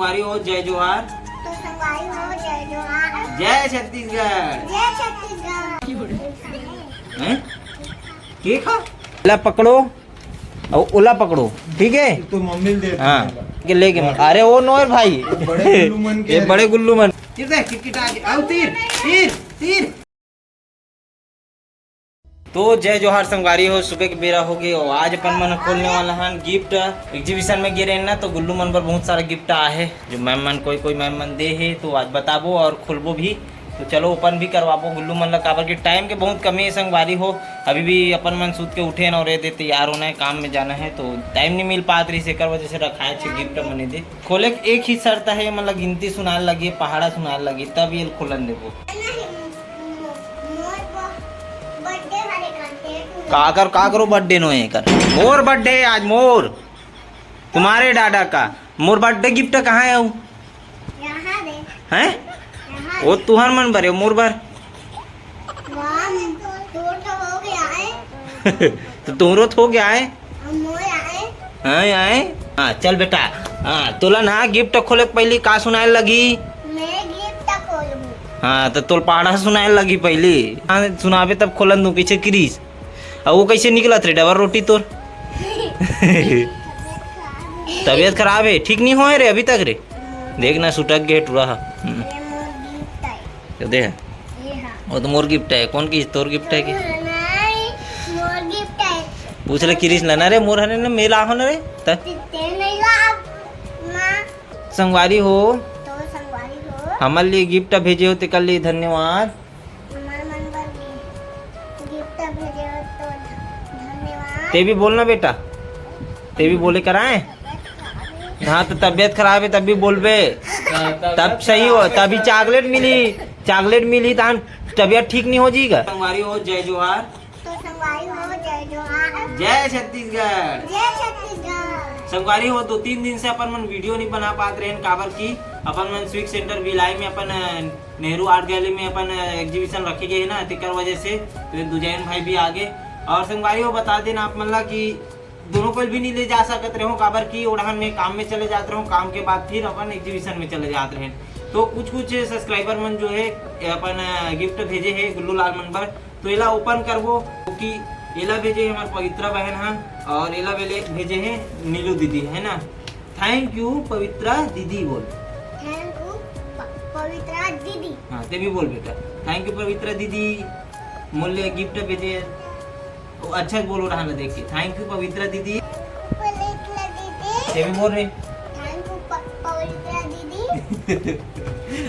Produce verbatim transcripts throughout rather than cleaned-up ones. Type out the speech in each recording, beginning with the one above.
संगवारी हो, जय जोहार। तो संगवारी हो, जय जोहार। जय छत्तीसगढ़। जय छत्तीसगढ़। हैं? के खा? ओला पकड़ो, अउ ओला पकड़ो, ठीक है? तो मम्मी ले दे। हाँ, के लेके मत। अरे वो नोर भाई, बड़े गुल्लू मन के ये हरे। बड़े गुल्लू मन। तीर दे, किटकिटा के। आओ तीर, तीर, तीर। तो जय जोहार संगवारी हो, सुबह के बेरा हो गए और आज अपन मन खोलने वाला हन गिफ्ट। एग्जीबिशन में गे रहेन ना, तो गुल्लू मन बर बहुत सारा गिफ्ट आए हे, जो मैम मन, कोई कोई मैम मन दे हे, तो आज बताबो और खोलबो भी। तो चलो ओपन भी करवाबो गुल्लू मन ला, काबर कि टाइम के बहुत कमी है संगवारी हो। अभी भी अपन मन सूत के उठे न और ये दे तैयार होना है, काम में जाना है, तो टाइम नहीं मिल पात रही, एकर वजह से रखाए छे गिफ्ट मने दे। खोले के एक ही शर्त है, मतलब गिनती सुनाए लगी, पहाड़ा सुनाए लगी, तब ये खोलन देबो। काकर, काकरो बर्थडे नो है कर? मोर बर्थडे है आज, मोर। तुम्हारे दादा का। मोर बर्थडे गिफ्ट कहाँ है वो? यहाँ दे। हैं? यहाँ वो दे। तुहर मन बर है, मोर बर। वाह, तोर तो हो गया है। तो तोरो तो हो गया है। मोर आए। हाँ, आए। हाँ, चल बेटा। हाँ, तोला ना गिफ्ट खोले के पहली का सुनाए लगी? मैं गिफ्ट खोलूँ। हाँ, तो तोल पहाड़ा सुनाए लगी पहली। हाँ, सुनाबे तब खोलन दूँ, कैसे किरीस। अब वो कैसे निकलत रे डबर रोटी तोर? तबीयत खराब है, ठीक नहीं होए रे अभी तक रे। देख ना, सुटक गए टूरा हा। हम्म। ये मोर गिफ्ट है। तो दे। ये हाँ। वो तो मोर गिफ्ट है। कौन की तोर गिफ्ट है कि? नहीं, मोर गिफ्ट है। पूछ ले किरीस ला ना रे, मोर हने ना, मेला हो ना रे। त ते नहीं ला अब माँ। संगवारी हो। तो संगवारी हो। हमर लिए गिफ्ट भेजे हो, तेकर लिए धन्यवाद। हमर मन बर भी गिफ्ट भेजे हो तो धन्यवाद। ते भी बोलना बेटा, ते भी बोले कराए। हाँ, तो तबीयत खराब है तब भी बोलबे, हाँ, तब तब सही हो, तभी चॉकलेट मिली, चॉकलेट मिली, तहन तबीयत ठीक नहीं हो जाएगा। संगवारी हो, जय जोहार। तो संगवारी हो, जय जोहार। जय छत्तीसगढ़। जय छत्तीसगढ़। संगवारी हो, दो तीन दिन से अपन मन वीडियो नहीं बना पात रहेन, काबर कि अपन मन स्विक सेंटर भिलाई में अपन, अ, नेहरू आर्ट गैलरी में अपन, अ, एग्जीबिशन रखे गए हे ना, तेकर वजह से तो ये दुजैन भाई भी आ गए। और संगवारी हो, बता देना आप मन ला कि दोनों कोई भी नहीं ले जा सकत रहो, काबर कि ओढ़ान में काम में चले जात रहो, काम के बाद फिर अपन एग्जीबिशन में चले जात रहे। तो कुछ कुछ सब्सक्राइबर मन जो है अपन, अ, गिफ्ट भेजे हे गुल्लू लाल मन बर, तो एला ओपन करबो, क्योंकि एला भेजे हे हमर पवित्रा बहन हा, और एला भेले, भेजे हे नीलू दीदी, है ना। थैंक यू पवित्रा दीदी बोल। थैंक यू प-, पवित्रा दीदी। हाँ, ते भी बोल बेटा। थैंक यू पवित्रा दीदी, मोर ले गिफ्ट भेजे। वो अच्छा बोलो रहा ना, देखिए, थैंक यू पवित्रा दीदी। पवित्रा दीदी। ते भी बोल रे। थैंक यू प-, पवित्रा दीदी।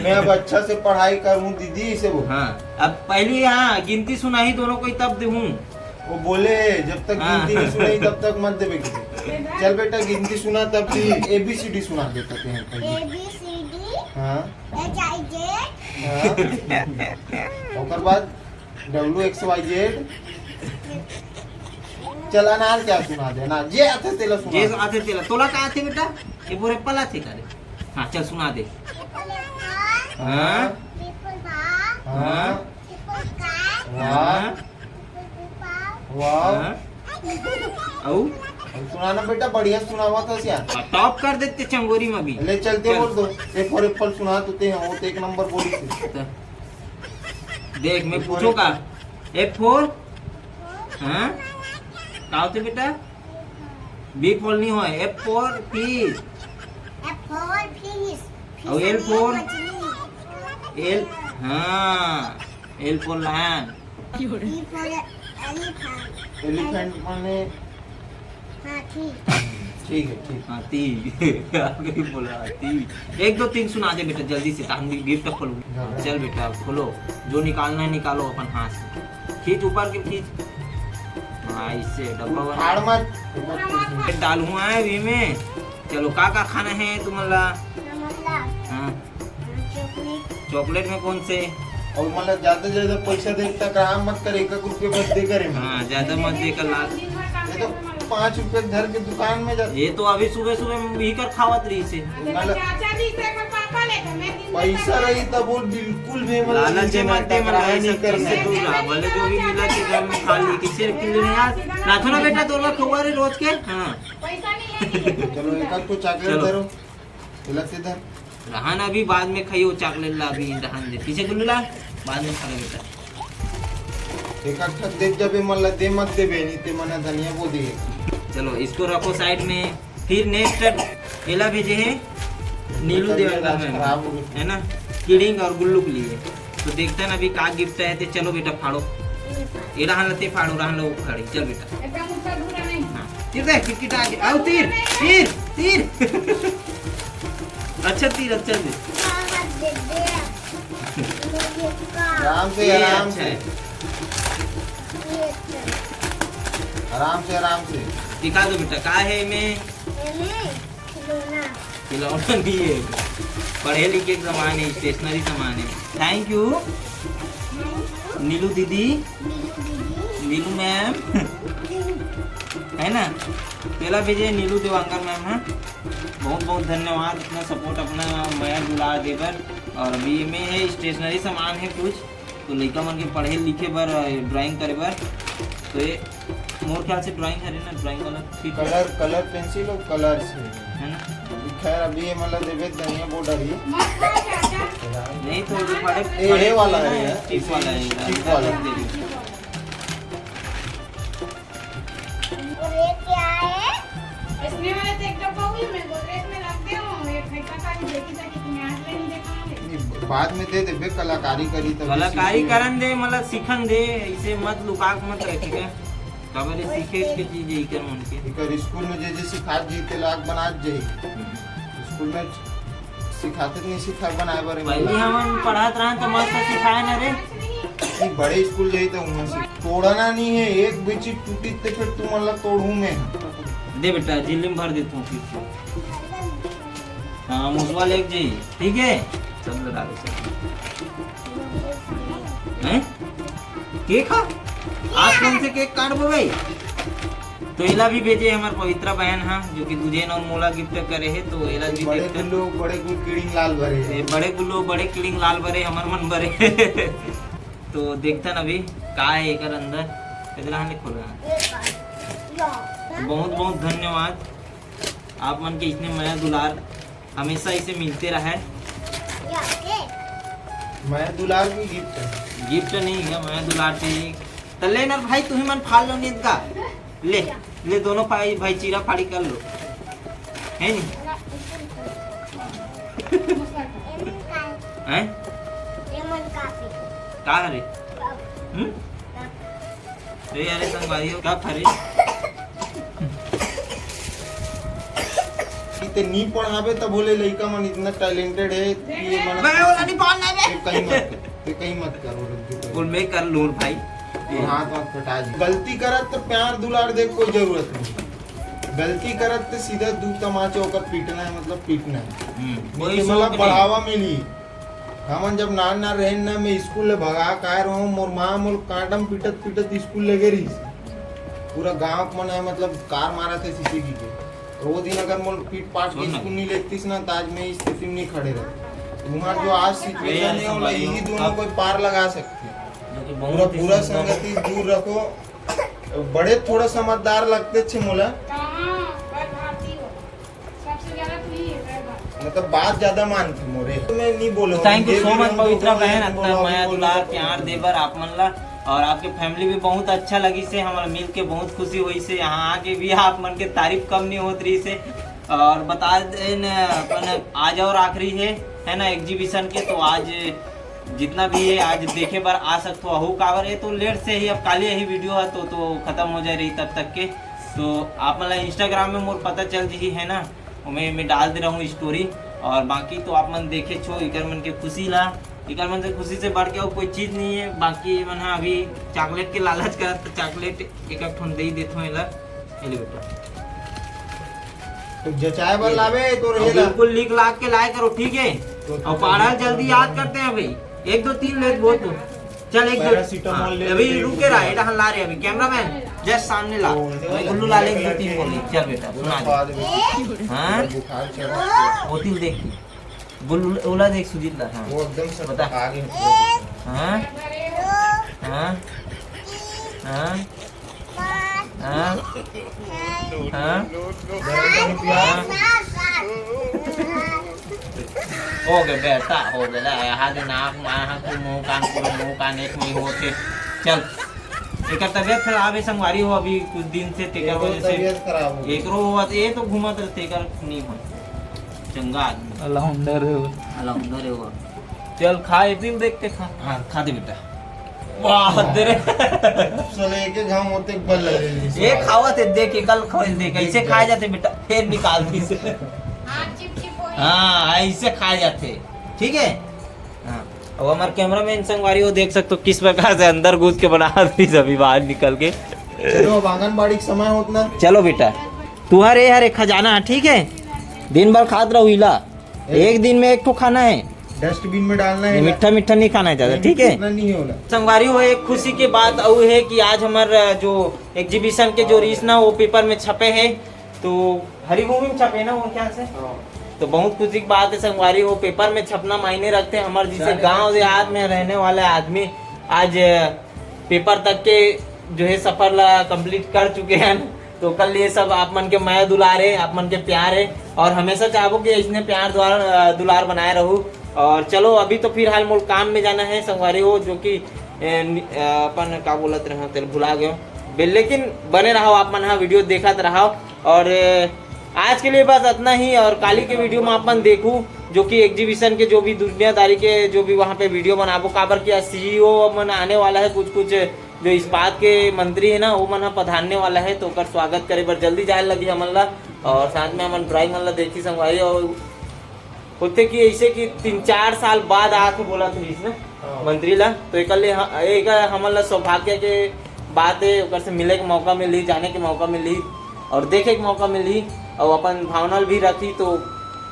मैं अब अच्छा से पढ़ाई करूँ दीदी, इसे बोल। हाँ, अब पहली, हाँ, गिनती सुनाही दोनों कोई तब देहूँ। वो बोले, जब तक हाँ। गिनती नहीं सुनाई तब तक मत देबे किसी। चल बेटा, गिनती सुना तब भी एबीसीडी सुना देता थे हम पहले। एबीसीडी। हाँ। H I Z. हाँ। ओकर बाद डब्ल्यू एक्स वाई जेड। चल अनार क्या सुना दे, अनार जे आथे तेला सुना जे दे। आथे तेला। तोला का आथे बेटा? ये बोरे पला थे का रे? हाँ, चल सुना दे। हाँ। हाँ। हाँ। हाँ। वाह। वाह। हाँ। अउ? अब सुनाना बेटा, बढ़िया सुनावा था सिया। टॉप कर देते चंगोरी में भी। ले चलते चल। बोल दो। ए फॉर एप्पल सुना तो ते हैं, वो तो एक नंबर बोली थी। तो देख, मैं पूछो का? A for? हाँ? का होते बेटा? बी फॉर नहीं हो, F for fish. F for fish. और एल फॉर? मछली। एल, हाँ, एल फॉर लायन। E for elephant. एलिफेंट माने? हाथी। ठीक है, ठीक। हाथी। आगे बोला हाथी। एक, दो, तीन सुना दे बेटा, जल्दी से, तहन भी गिफ्ट खोलूंगी। हाँ। चल बेटा, खोलो, जो निकालना है निकालो अपन हाथ से। खींच ऊपर के, खींच। हाँ, इससे डब्बा बना। फाड़ मत। डालूंगा है अभी मैं। चलो, का का खाना है तुमन ला? हमन ला। हाँ। चॉकलेट। चॉकलेट में कौन से? और मतलब ज्यादा से ज्यादा पैसा दे, तकरार मत करे, एक एक रुपये बस दे करे। हाँ, ज्यादा मत दे कर लाल। ये तो पाँच रुपये धर के दुकान में जाते। ये तो अभी सुबह सुबह में भी कर खावत रही से। मतलब चाचा जी से अगर पापा लेते, मैं दिन भर पैसा रही तब वो बिल्कुल भी मतलब लालच नीचे मत दे, मत तकरार नहीं करना। दूर रहा, भले जो भी मिला के घर में खा ली, किसी ने पी लेना यार। नाथो ना बेटा, तोर ला खवा रे रोज के। हाँ। पैसा नहीं है। चलो, एक आध तो चॉकलेट चलो। धरो। गलत से धर। रहन अभी बाद में खाइयो चॉकलेट ला, अभी रहन दे। पीछे गुल्लू ला, बाद में खावे बेटा। एक अक्खा देख जबे मन ला दे मत देबे, नहीं ते मना धनिया बो दे। चलो इसको रखो साइड में। फिर नेक्स्ट एला भेजे है नीलू देवांगन मैम, खराब हो गई। है ना, किडिंग और गुल्लू के लिए। तो देखते हैं ना अभी का गिफ्ट है। तो चलो बेटा फाड़ो, ये रहन लते फाड़ो, रहन लो फाड़ी। चल बेटा, एकदम ऊपर घूरा नहीं। हाँ, तीर दे, किटकिटा आ गया। आओ तीर, तीर, तीर। अच्छा तीर, अच्छा तीर। आराम से, ये आराम अच्छा से। है। आराम से, आराम से। दिखा दो बेटा, का है इमे? खिलौना नहीं है, पढ़े लिखे के सामान है, स्टेशनरी सामान है। थैंक यू नीलू दीदी, नीलू मैम, है ना, तेला भेजे नीलू देवांगन मैम। हाँ, बहुत बहुत धन्यवाद इतना सपोर्ट, अपना मया दुलार दे बर। और अभी में है स्टेशनरी सामान है कुछ, तो लइका मन के पढ़े लिखे बर, ड्राइंग करे बर। तो ये मोर ख्याल से ड्राइंग हरे ना, ड्राइंग वाला ठीक है। कलर, कलर पेंसिल और कलर्स है। है ना? खैर, अभी ये मतलब देवे धनिया बो डरी। नहीं तो ये पढ़े, ए, पढ़े ये वाला है ना, यार, स्टिक वाला है, स्टिक अंदर वाला। रख देंगे। और ये क्या है? इसमें वाले तो एक डब्बा हुई, मैं गोदरेज में रख दे हूँ, ये फेंका था, ये देखी था कि तुम्हें आज ले नहीं देखा हूँ। नहीं, बाद में दे देबे, कलाकारी करी तब कलाकारी सीखी। करन दे, मतलब सीखन दे, इसे मत लुका के मत रखे के। काबर ये सीखे के चीज है, इकर मन के। इकर स्कूल में जे जे सिखात जी, ते लाग बनात जाई। हम्म। स्कूल में सिखाते नहीं सिखा बनाए बारे में। पहले हमन पढ़त रहन तो मस्त सिखाए ना रे। नहीं, बड़े स्कूल जाई तो वहाँ से तोड़ना नहीं है, एक बिची टूटी ते फिर तुम मतलब तोड़ू मैं। दे बेटा, झिल्ली में भर देता हूँ फिर। हाँ, मुसवा लेके जाइए, ठीक है? सब लगा दो, सब। हैं? केक हा? आज कौन से केक काटबो भाई? तो एला भी भेजे हमर पवित्रा बहन हा, जो कि दूजेन और मोला गिफ्ट करे है, तो एला भी बड़े देखते। गुल्लू, बड़े गुल्लू किडिंग लाल भरे। ए, बड़े गुल्लू, बड़े किडिंग लाल भरे, हमर मन भरे। तो देखतन अभी का है एकर अंदर, इधर आने खोला। बहुत बहुत धन्यवाद आप मन के इतने मया दुलार हमेशा इसे मिलते रहे। मया दुलार भी गिफ्ट है। गिफ्ट नहीं है, मया दुलार से ही। त ले ना भाई, तुम्हें मन फाड़ लो नहीं का। ले, ले दोनों भाई, भाई चीरा फाड़ी कर लो। है नहीं? हैं? का हरे? हम्म? ए, अरे संगवारी हो, का फरी? कि ते नी पढ़ाबे त बोले लइका मन इतना टैलेंटेड है कि ये मन मैं ओला नहीं पढ़ना बे। ते कहीं मत कर, ते कहीं मत कर, वो रख दे। बोल, मैं कर लूँ भाई। और हाथ वाथ कटा जी। गलती करत तो प्यार दुलार देख कोई जरूरत नहीं। गलती करत तो सीधा दू तमाचा ओकर पीटना है, मतलब पीटना है। हम्म, नहीं कोई तो शौक मतलब नहीं। बढ़ावा मिली। हमन जब नान नान रहेन ना, मैं स्कूल ले भगा के आए रहूं, मोर माँ मोर कांटम पीटत पीटत स्कूल ले गे रहिस। पूरा गांव के मन है, मतलब, कार मारा थे सीसी की के। तो वो दिन अगर मोर पीट पाट के सुन ना। स्कूल नहीं लेतीस ना, तो आज मैं इस स्थिति में नहीं खड़े रहते। तुम्हारा जो आज सिचुएशन है, वो यही दोनों कोई पार लगा सकते हैं। जो कि पूरा बहुत ही बुरा सुंदर। संगति दूर रखो। बड़े थोड़ा समझदार लगते थे मोला। कहाँ? पर भारती हो। सबसे ज्यादा तू ही है, पर भारती। मतलब, बात ज्यादा मानती मोरे। तो मैं नहीं बोलूँ। Thank you so much पवित्रा बहन, इतना मया दुलार प्यार देबर आप मन ला, और आपके फैमिली भी बहुत अच्छा लगी से, हमारा मिल के बहुत खुशी हुई से, यहाँ आके भी आप मन के तारीफ कम नहीं होत रही से। और बता देन अपन आज और आखिरी है, है ना, एग्जीबिशन के, तो आज जितना भी है आज देखे बर आ सकथो। अहू काबर है तो लेट से ही, अब काली यही वीडियो है तो, तो खत्म हो जाए रही तब तक के। तो आप मन ला इंस्टाग्राम में मोर पता चल जी है ना, मैं, मैं डाल दे रहा हूँ स्टोरी। और बाकी तो आप मन देखे छो इकर मन के खुशी ला, इकर मन से खुशी से बढ़ के और कोई चीज नहीं है। बाकी मन हा अभी चॉकलेट के लालच करत, तो चॉकलेट एक एक ठोन दे ही देथो एला। ये ले बेटा। तो जचाए बर ये लावे तो और रहेला। बिल्कुल लिख लाख के लाए करो, ठीक है? तो और पढ़ा जल्दी याद करते हैं भाई। एक दो तीन ले बहुत हो। चल एक दो। पैरासिटामोल हाँ, ले अभी लेते हैं। रुके रहा, एटा हम ला रहे अभी। कैमरामैन, जस्ट सामने ला। ओ, ये वाला उल्लू ला ले, एक दो तीन बोले। चल बेटा, सुना दे। बाद में हाँ? बुखार चढ़ा। बोतल देख। बोल, ओला देख सुजीत दा, हाँ। वो एकदम से बता। आ गए। हाँ? हाँ? हाँ? हाँ? हाँ? गरम पानी पिया। हाँ? हो गे बेटा, हो गे ला, यहाँ दे नाक, मुँह, कान, पूरा मुँह, कान एक में होत हे। चल, एकर तबीयत खराब हे संगवारी हो, अभी कुछ दिन से, तेकर एकर वजह से तबीयत खराब हो गई। एकरो होवत, ये तो घूमत रहते, एकर नहीं हो। चंगा आदमी। अलहमदर हे वो। अलहमदर हे वो। चल, खा, एक दिन देख के खा। हाँ, खा दे बेटा। वाह, दे रे। साले एक एक घाव होते एक बल लगे। ये खावत हे, देख, ये कल खोल दे, कैसे खाए जाते बेटा, फिर निकाल दी से। हाँ, चिप चिप होई। हाँ, ऐसे खाए जाते, ठीक है। हाँ, अब हमारे कैमरामैन संगवारी हो, देख सकते हो किस प्रकार से अंदर घुस के बना दी, अभी बाहर निकल के। चलो, अब आंगनबाड़ी का समय होत ना। चलो बेटा, तुहर ये हर एक खजाना है, ठीक है, दिन भर खात रहो इला, एक दिन में एक ठो खाना है। डस्टबिन में डालना है। मीठा मीठा नहीं खाना है ज्यादा, ठीक है? इतना नहीं होला। संगवारी हो, एक खुशी की बात अउ है कि आज हमार, अ, जो एग्जीबिशन के जो रीस ना, वो पेपर में छपे है, तो हरिभूमि में छपे ना वो ख्याल से। हाँ। तो बहुत खुशी की बात है संगवारी, वो पेपर में छपना मायने रखते हैं। हमारे जैसे गांव देहात में रहने वाले आदमी आज, अ, पेपर तक के जो है सफर ला कंप्लीट कर चुके हैं। तो कल ये सब आप मन के मया दुलार है, आप मन के प्यार है, और हमेशा चाहबो कि इसने प्यार दुलार, अ, दुलार बनाए रहू। और चलो, अभी तो फिलहाल मोल काम में जाना है संगवारी हो, जो कि, ए, नि-, अ, अपन का बोलत रहे, तेल भुला गयो। बे-, लेकिन बने रहो आप मन, हाँ, वीडियो देखत रहो। और, ए, आज के लिए बस इतना ही, और काली के वीडियो में आप मन देखू, जो कि एग्जीबिशन के जो भी दुनियादारी के जो भी वहाँ पे वीडियो बनाबो, काबर कि आज सीईओ मन आने वाला है, कुछ कुछ जो इस्पात के मंत्री है ना, वो मन ह पधारने वाला है, तो ओकर स्वागत करे बर जल्दी जाए लगी हमन ला। और साथ में हमन ड्राइंग मन ला देखी संगवारी। और होते कि ऐसे कि तीन चार साल बाद आके बोला था इसने हाँ। मंत्री ला, तो एकर ले ह-, एकर हमन ला सौभाग्य के बात है, ओकर से मिले के मौका मिली, जाने के मौका मिली और देखे के मौका मिली और अपन भावना भी रखी। तो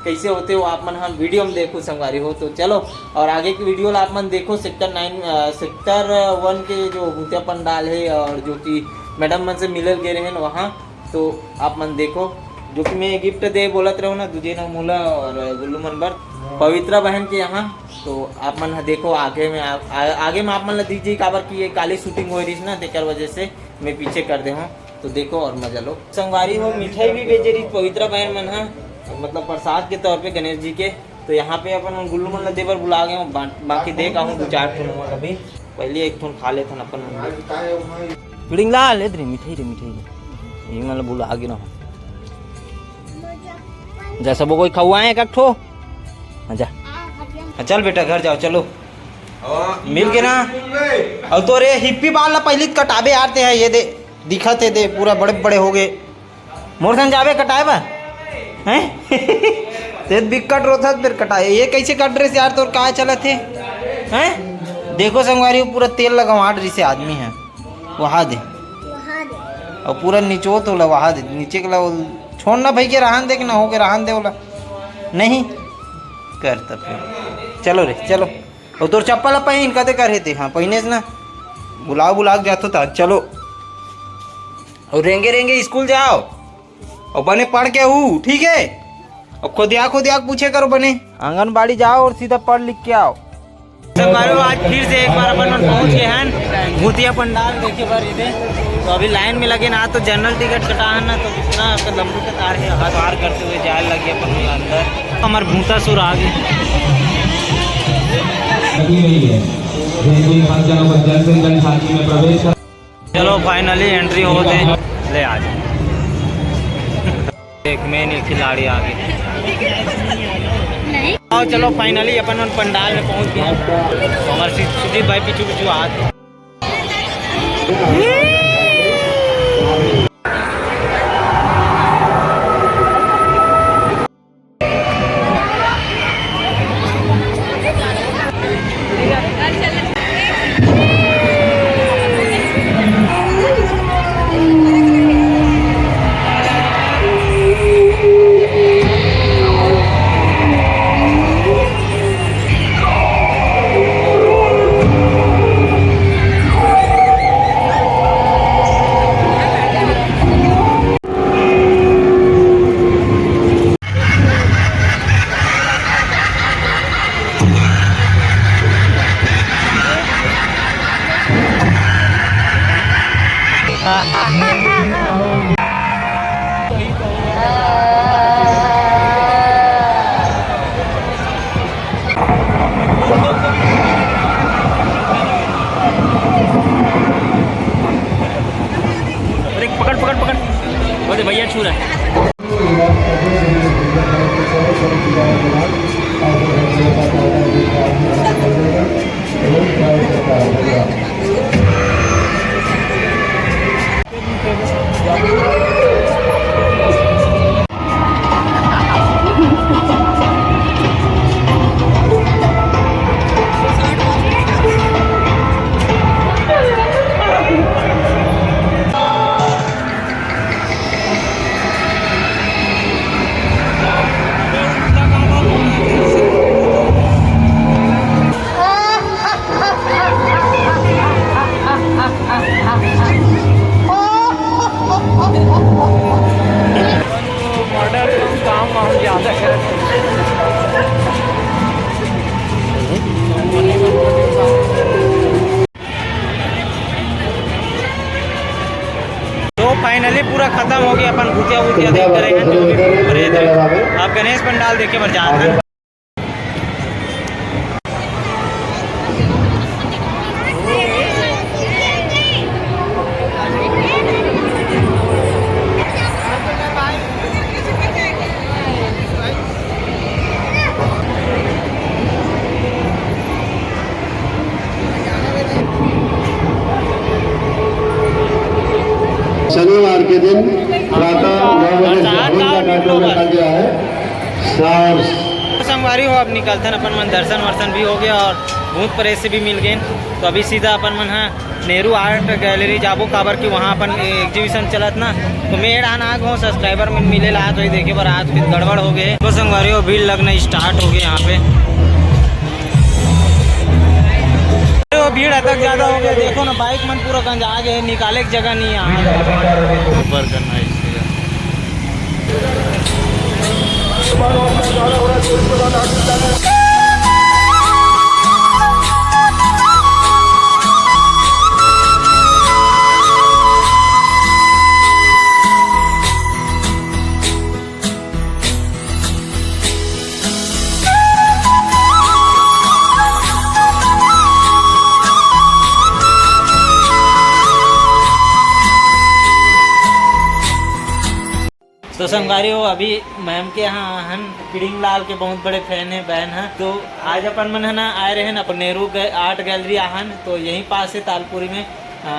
कैसे होते हो आप मन, हम वीडियो में देखो संगवारी हो। तो चलो, और आगे की वीडियो ला आप मन देखो, सेक्टर नाइन, अ, सेक्टर वन के जो भूतिया पंडाल है और जो कि मैडम मन से मिले गए रहे वहाँ, तो आप मन देखो, जो कि मैं गिफ्ट दे बोलत रहो ना, दूजे ना मोला और गुल्लू मन बर, हाँ। पवित्रा बहन के यहाँ। तो आप मन ह देखो आगे में, आ, आ, आगे में आप मन ला दीजिए, काबर कि ये काली शूटिंग हो रही ना, तेकर वजह से मैं पीछे कर दे हूँ। तो देखो और मजा लो। संगवारी हो, मिठाई भी बेचे रही पवित्रा बहन मन ह, मतलब प्रसाद के तौर पे गणेश जी के। तो यहाँ पे अपन गुल्लू मन ला देबर बुला गए हूँ, बा-, बाकी देख आहूँ दो चार ठो मन अभी। पहले एक ठो खा लेथन अपन मन। पिड़िंग ला ले रे मिठाई रे, मिठाई रे। ये मन ला बुला गे ना। जा सबो कोई खवाए एक ठो। हाँ, जा। हाँ, चल बेटा घर जाओ, चलो। मिल के ना। और तो रे हिप्पी बाल ला पहली कटाबे यार ते है, ये दे। दिखत हे दे, पूरा बड़े बड़े हो गए। मोर संग जाबे कटाए बा? हैं? ते बिकट रोथस, फिर कटाए। ये कैसे कट रहे यार, तोर काय चलत हे? हैं? देखो संगवारी, पूरा तेल लगवाट रही से आदमी है। वहा दे। वहा दे। और पूरा निचोत होला, वहा दे। नीचे के ला वो छोड़ ना भाई के, रहन दे के ना हो के रहन दे होला। नहीं। कर तब फिर। चलो रे, चलो। और तोर चप्पल अब पहिन, कदे कर हे ते? हाँ, पहिने से ना। बुलाओ, बुला के जातो था। चलो। और रेंगे रेंगे स्कूल जाओ और बने पढ़ के हूँ, ठीक है? और खोदिया खोदिया के पूछे करो बने। आंगनबाड़ी जाओ और सीधा पढ़ लिख के आओ। सब करो, आज फिर से एक बार अपन मन पहुंच गए हैं भूतिया पंडाल देखे बर इधर। तो अभी लाइन में लगे ना, तो जनरल टिकट कटा है ना, तो इतना लंबू कतार है, हाथ पार करते हुए जाए लगे अपन मन अंदर। हमारे भूतासुर आ गए। लगी हुई है। जैसे ही भक्तजनों को जल्द से जल्द छाती में प्रवेश कर चलो, फाइनली एंट्री हो गए। ले आ जा। एक मेन एक खिलाड़ी आ गए। आओ चलो, फाइनली अपन मन पंडाल में पहुंच गए। तो हमारे सु-, सुजीत भाई पीछू पीछू आ गए। पहले पूरा खत्म हो गया, अपन भूतिया वूतिया देख करे हैं, जो भी भूत प्रेत है। अब गणेश पंडाल देखे बर जात हैं। शनिवार के दिन प्रातः नौ बजे से हवन का कार्यक्रम रखा गया है। सार- तो संगवारी हो, अब निकलथन, अपन मन दर्शन वर्शन भी हो गया और भूत प्रेत से भी मिल गए। तो अभी सीधा अपन मन ह नेहरू आर्ट गैलरी जाबो, काबर कि वहाँ अपन एग्जीबिशन चलत ना, तो मैं एड़ान आ गो, सब्सक्राइबर मन मिले ला, तो ये देखे बर आज फिर गड़बड़ हो गए। तो संगवारी हो, भीड़ लगना स्टार्ट हो गए यहाँ पे। तो भीड़ अतक ज्यादा हो गया, देखो ना, बाइक मन पूरा गंजा गए, निकाले की जगह नहीं है। ऊपर करना है इसलिए। तो संगवारी हो, अभी मैम के यहाँ आहन, किडिंग लाल के बहुत बड़े फैन है बहन है। तो आज अपन मन है ना आए रहे ना, अपन नेहरू गै-, आर्ट गैलरी आहन, तो यहीं पास है तालपुरी में, आ,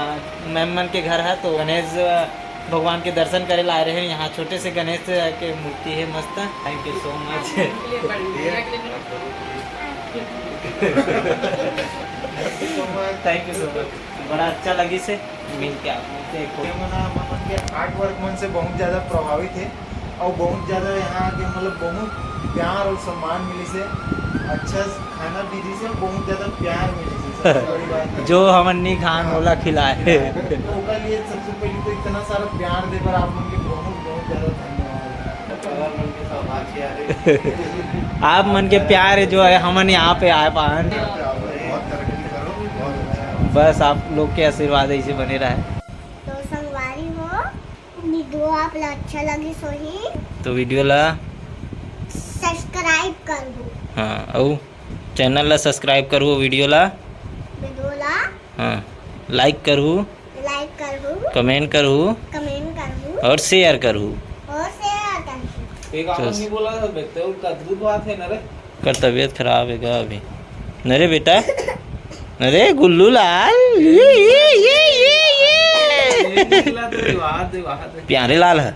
मैम मन के घर है। तो गणेश, आ, भगवान के दर्शन करे ला आए रहे हैं। यहाँ छोटे से गणेश के मूर्ति है मस्त। Thank you so much। Thank you so much। बड़ा अच्छा लगी से मिल के आप लोग से एक ये मना मन के आर्ट वर्क मन से बहुत ज्यादा प्रभावित है और बहुत ज्यादा यहाँ के मतलब बहुत प्यार और सम्मान मिली से, अच्छा खाना पीने से बहुत ज्यादा प्यार मिली से, सबसे बड़ी बात है। जो हमन नी खान हाँ। ओला खिलाए। तो ओकर लिए सबसे पहले तो इतना सारा प्यार दे बर आप मन के बहुत बहुत ज्यादा धन्यवाद। आप मन के प्यार है जो है हमन यहाँ पे आए पान। बहुत तरक्की करो, बहुत अच्छा। बस आप लोग के आशीर्वाद ऐसे बने रहे। तो संगवारी हो, वीडियो आप ला अच्छा लगी सोही तो वीडियो ला सब्सक्राइब करहु। हाँ, अउ चैनल ला सब्सक्राइब करहु, वीडियो ला वीडियो ला हाँ, लाइक करहु, लाइक करहु, कमेंट करहु, कमेंट करहु और शेयर करहु। और शेयर करहु। एक तो आवाज नहीं बोला था, देखते हो, उनका अद्भुत बात है ना रे। कर तबीयत खराब है का अभी? अरे बेटा, अरे गुल्लू लाल, ये, ये, ये, ये, ये। ये निकला तो वाह दे, वाह दे। प्यारे लाल है।